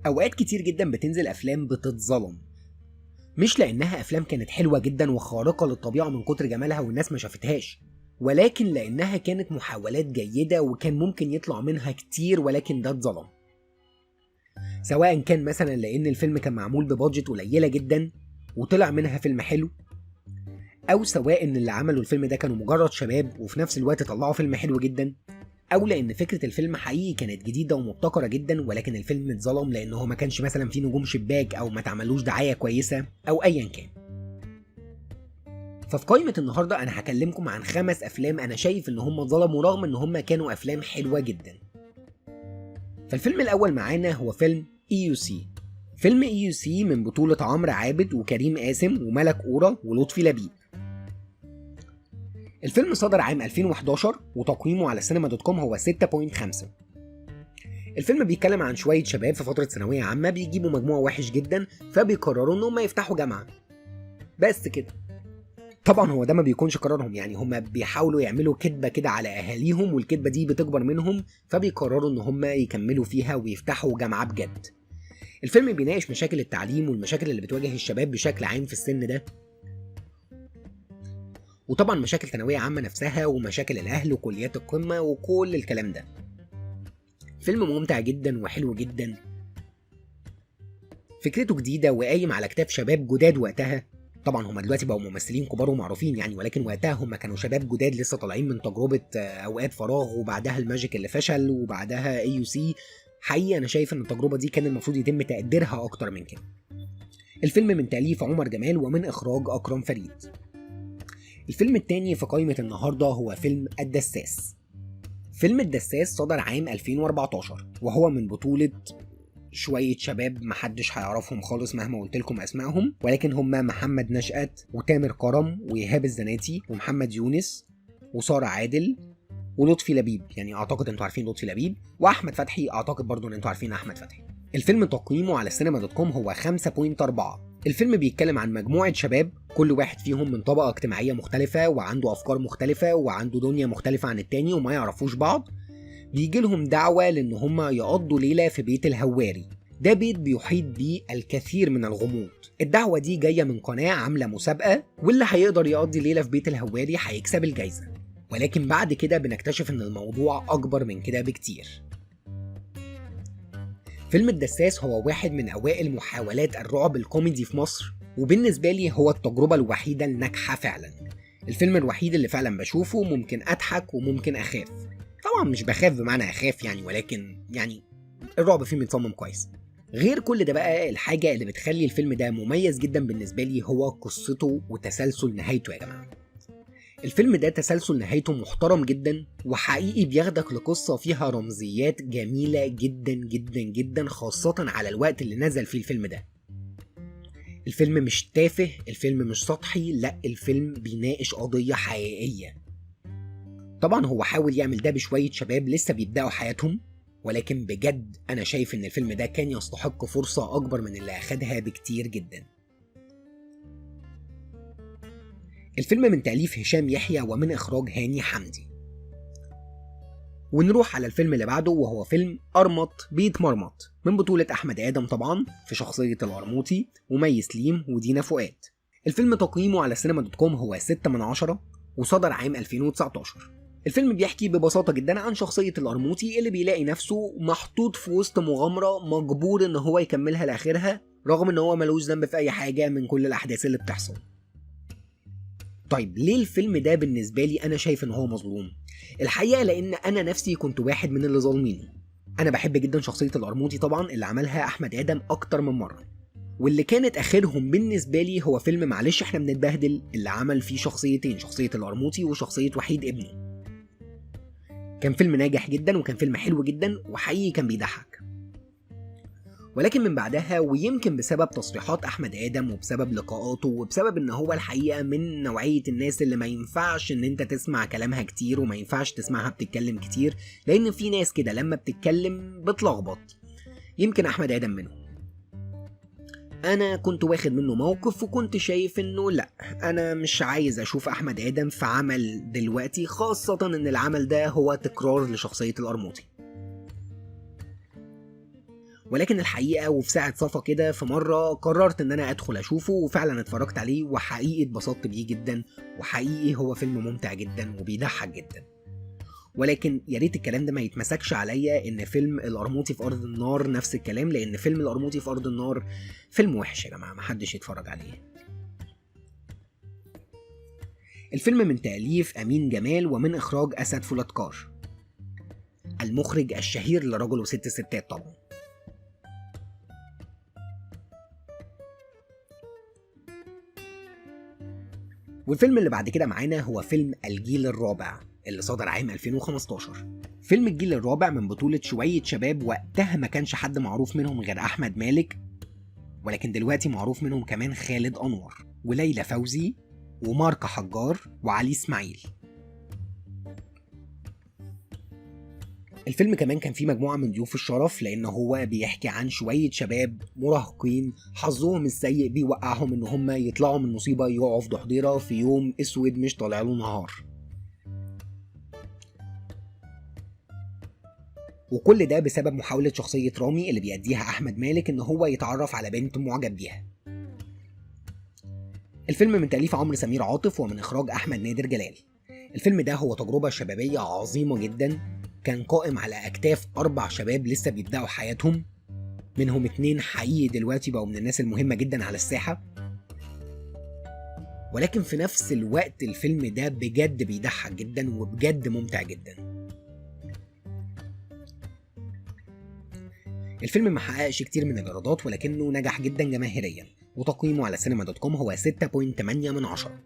اوقات كتير جدا بتنزل افلام بتتظلم، مش لانها افلام كانت حلوة جدا وخارقه للطبيعة من كتر جمالها والناس ما شافتهاش، ولكن لانها كانت محاولات جيدة وكان ممكن يطلع منها كتير، ولكن ده اتظلم. سواء كان مثلا لان الفيلم كان معمول ب budget قليله جدا وطلع منها فيلم حلو، او سواء ان اللي عملوا الفيلم ده كانوا مجرد شباب وفي نفس الوقت طلعوا فيلم حلو جدا، او لان فكرة الفيلم حقيقي كانت جديدة ومبتكره جدا، ولكن الفيلم اتظلم لان هو ما كانش مثلا فيه نجوم شباك او ما تعملوش دعاية كويسة او ايا كان. ففي قائمة النهارده انا هكلمكم عن 5 افلام انا شايف ان هم اتظلموا رغم ان هم كانوا افلام حلوة جدا. فالفيلم الاول معانا هو فيلم EUC. فيلم EUC من بطوله عمرو عابد وكريم قاسم وملك أورا ولطفي لبيب. الفيلم صدر عام 2011 وتقييمه على سينما dot com هو 6.5. الفيلم بيتكلم عن شوية شباب في فترة ثانوية عامة بيجيبوا مجموع وحش جدا، فبيقرروا ان هم يفتحوا جامعة. بس كده. طبعا هو ده ما بيكونش قرارهم، يعني هم بيحاولوا يعملوا كدبة كده على اهاليهم، والكدبة دي بتكبر منهم، فبيقرروا ان هم يكملوا فيها ويفتحوا جامعة بجد. الفيلم بيناقش مشاكل التعليم والمشاكل اللي بتواجه الشباب بشكل عام في السن ده، وطبعا مشاكل ثانوية عامة نفسها ومشاكل الأهل وكليات القمة وكل الكلام ده. فيلم ممتع جدا وحلو جدا، فكرته جديدة وقايم على كتاف شباب جداد وقتها. طبعا هما دلوقتي بقوا ممثلين كبار ومعروفين يعني، ولكن وقتها هما كانوا شباب جداد لسه طالعين من تجربة أوقات فراغ، وبعدها الماجيك اللي فشل، وبعدها AUC. حقيقة أنا شايف إن التجربة دي كان المفروض يتم تقديرها أكتر من كده. الفيلم من تأليف عمر جمال ومن إخراج أكرم فريد. الفيلم التاني في قائمة النهاردة هو فيلم الدساس. فيلم الدساس صدر عام 2014 وهو من بطولة شوية شباب محدش هيعرفهم خالص مهما قلت لكم أسمائهم، ولكن هم محمد نشأت وتامر كرم وإيهاب الزناتي ومحمد يونس وسارة عادل ولطفي لبيب، يعني أعتقد أنتوا عارفين لطفي لبيب، وأحمد فتحي، أعتقد برضو أن أنتوا عارفين أحمد فتحي. الفيلم تقييمه على السينما dot com هو 5.4. الفيلم بيتكلم عن مجموعة شباب كل واحد فيهم من طبقة اجتماعية مختلفة وعنده أفكار مختلفة وعنده دنيا مختلفة عن التاني وما يعرفوش بعض. بيجي لهم دعوة لأن هم يقضوا ليلة في بيت الهواري. ده بيت بيحيط بيه الكثير من الغموض. الدعوة دي جاية من قناة عاملة مسابقة، واللي هيقدر يقضي ليلة في بيت الهواري هيكسب الجايزة. ولكن بعد كده بنكتشف إن الموضوع أكبر من كده بكتير. فيلم الدساس هو واحد من أوائل محاولات الرعب الكوميدي في مصر، وبالنسبة لي هو التجربة الوحيدة الناجحة فعلا. الفيلم الوحيد اللي فعلا بشوفه ممكن أضحك وممكن أخاف. طبعا مش بخاف بمعنى أخاف يعني، ولكن يعني الرعب فيه متصمم كويس. غير كل ده بقى، الحاجة اللي بتخلي الفيلم ده مميز جدا بالنسبة لي هو قصته وتسلسل نهايته. يا جماعة الفيلم ده تسلسل نهايته محترم جدا، وحقيقي بياخدك لقصة فيها رمزيات جميلة جدا جدا جدا، خاصة على الوقت اللي نزل فيه الفيلم ده. الفيلم مش تافه، الفيلم مش سطحي، لا الفيلم بيناقش قضية حقيقية. طبعا هو حاول يعمل ده بشوية شباب لسه بيبدأوا حياتهم، ولكن بجد أنا شايف إن الفيلم ده كان يستحق فرصة أكبر من اللي أخدها بكتير جدا. الفيلم من تأليف هشام يحيى ومن إخراج هاني حمدي. ونروح على الفيلم اللي بعده وهو فيلم أرمط بيتمرمط، من بطولة أحمد آدم طبعا في شخصية الأرموطي ومي سليم ودينا فؤاد. الفيلم تقييمه على سينما dot com هو 6/10 وصدر عام 2019. الفيلم بيحكي ببساطة جدا عن شخصية الأرموطي اللي بيلاقي نفسه محطوط في وسط مغامرة مجبور إن هو يكملها لآخرها، رغم إن هو ملوش ذنب في أي حاجة من كل الأحداث اللي بتحصل. طيب ليه الفيلم ده بالنسبة لي أنا شايف إن هو مظلوم؟ الحقيقة لأن أنا نفسي كنت واحد من اللي ظالمينه. أنا بحب جدا شخصية الأرموطي طبعا اللي عملها أحمد آدم أكتر من مرة، واللي كانت آخرهم بالنسبة لي هو فيلم معلش إحنا بنتبهدل اللي عمل فيه شخصيتين، شخصية الأرموطي وشخصية وحيد ابنه. كان فيلم ناجح جدا وكان فيلم حلو جدا وحقيقي كان بيضحك. ولكن من بعدها، ويمكن بسبب تصريحات أحمد آدم وبسبب لقاءاته وبسبب إن هو الحقيقة من نوعية الناس اللي ما ينفعش إن أنت تسمع كلامها كتير وما ينفعش تسمعها بتتكلم كتير، لأن في ناس كده لما بتتكلم بتلخبط، يمكن أحمد آدم منهم. أنا كنت واخد منه موقف وكنت شايف إنه لأ، أنا مش عايز أشوف أحمد آدم في عمل دلوقتي، خاصة إن العمل ده هو تكرار لشخصية الأرموطي. ولكن الحقيقة وفي ساعة صفا كده في مرة قررت ان انا ادخل اشوفه، وفعلا اتفرجت عليه وحقيقي اتبسطت بيه جدا، وحقيقي هو فيلم ممتع جدا وبيضحك جدا. ولكن يا ريت الكلام ده ما يتمسكش عليا ان فيلم القرموطي في ارض النار نفس الكلام، لان فيلم القرموطي في ارض النار فيلم وحش يا جماعة، محدش يتفرج عليه. الفيلم من تأليف أمين جمال ومن إخراج أسد فولادكار، المخرج الشهير لرجل وست ستات طبعا. والفيلم اللي بعد كده معانا هو فيلم الجيل الرابع اللي صدر عام 2015. فيلم الجيل الرابع من بطولة شوية شباب وقتها ما كانش حد معروف منهم غير أحمد مالك، ولكن دلوقتي معروف منهم كمان خالد أنور وليلى فوزي ومارك حجار وعلي إسماعيل. الفيلم كمان كان فيه مجموعة من ضيوف الشرف، لأن هو بيحكي عن شوية شباب مراهقين حظهم السيء بيوقعهم إن هم يطلعوا من مصيبة يقعوا في ضحضيرة في يوم أسود مش طالع له نهار. وكل ده بسبب محاولة شخصية رامي اللي بيأديها أحمد مالك إن هو يتعرف على بنت معجب بيها. الفيلم من تأليف عمرو سمير عاطف ومن إخراج أحمد نادر جلال. الفيلم ده هو تجربة شبابية عظيمة جدا، كان قائم على أكتاف 4 شباب لسه بيبدأوا حياتهم، منهم 2 حقيقي دلوقتي بقوا من الناس المهمة جدا على الساحة. ولكن في نفس الوقت الفيلم ده بجد بيضحك جدا وبجد ممتع جدا. الفيلم ما حققش كتير من الإيرادات ولكنه نجح جدا جماهيريا، وتقييمه على سينما دوت كوم هو 6.8 من 10.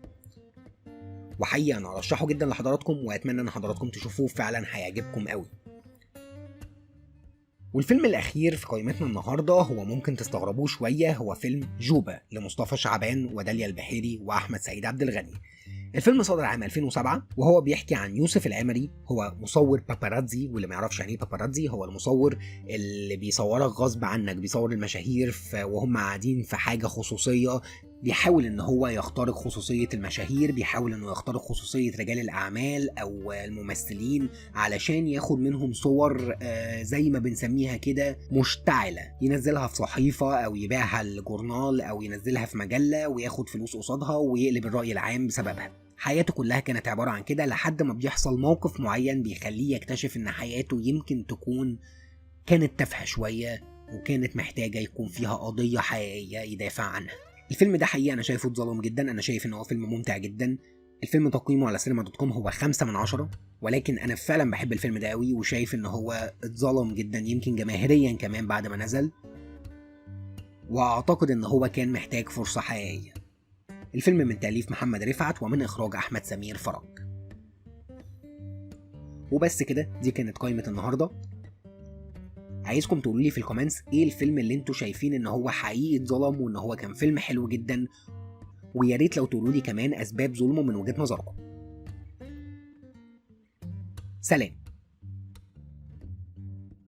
وحقيقة أنا أرشحه جدا لحضراتكم، وأتمنى أن حضراتكم تشوفوه، فعلا هيعجبكم قوي. والفيلم الأخير في قائمتنا النهاردة هو ممكن تستغربوه شوية، هو فيلم جوبا لمصطفى شعبان وداليا البحيري وأحمد سعيد عبد الغني. الفيلم صدر عام 2007، وهو بيحكي عن يوسف العمري، هو مصور باباراتزي، واللي ما يعرفش يعني ايه باباراتزي هو المصور اللي بيصورك غصب عنك، بيصور المشاهير وهم قاعدين في حاجة خصوصية، بيحاول ان هو يخترق خصوصية المشاهير، بيحاول انه يخترق خصوصية رجال الاعمال او الممثلين علشان ياخد منهم صور زي ما بنسميها كده مشتعلة، ينزلها في صحيفة او يبيعها لجورنال او ينزلها في مجلة وياخد فلوس قصادها ويقلب الرأي العام بسببها. حياته كلها كانت عبارة عن كده لحد ما بيحصل موقف معين بيخليه يكتشف ان حياته يمكن تكون كانت تافهة شوية وكانت محتاجة يكون فيها قضية حقيقية يدافع عنها. الفيلم ده حقيقة أنا شايفه اتظلم جدا، أنا شايف إن هو فيلم ممتع جدا. الفيلم تقييمه على سينما دوت كوم هو 5 من 10، ولكن أنا فعلا بحب الفيلم ده قوي وشايف إن هو اتظلم جدا يمكن جماهيريا كمان بعد ما نزل، وأعتقد إن هو كان محتاج فرصة حقيقية. الفيلم من تأليف محمد رفعت ومن إخراج أحمد سمير فرج. وبس كده، دي كانت قائمة النهاردة. عايزكم تقولوا لي في ال comments ايه الفيلم اللي انتوا شايفين ان هو حقيقي اتظلم وان هو كان فيلم حلو جدا، ويا ريت لو تقولوا لي كمان اسباب ظلمه من وجهة نظركم. سلام.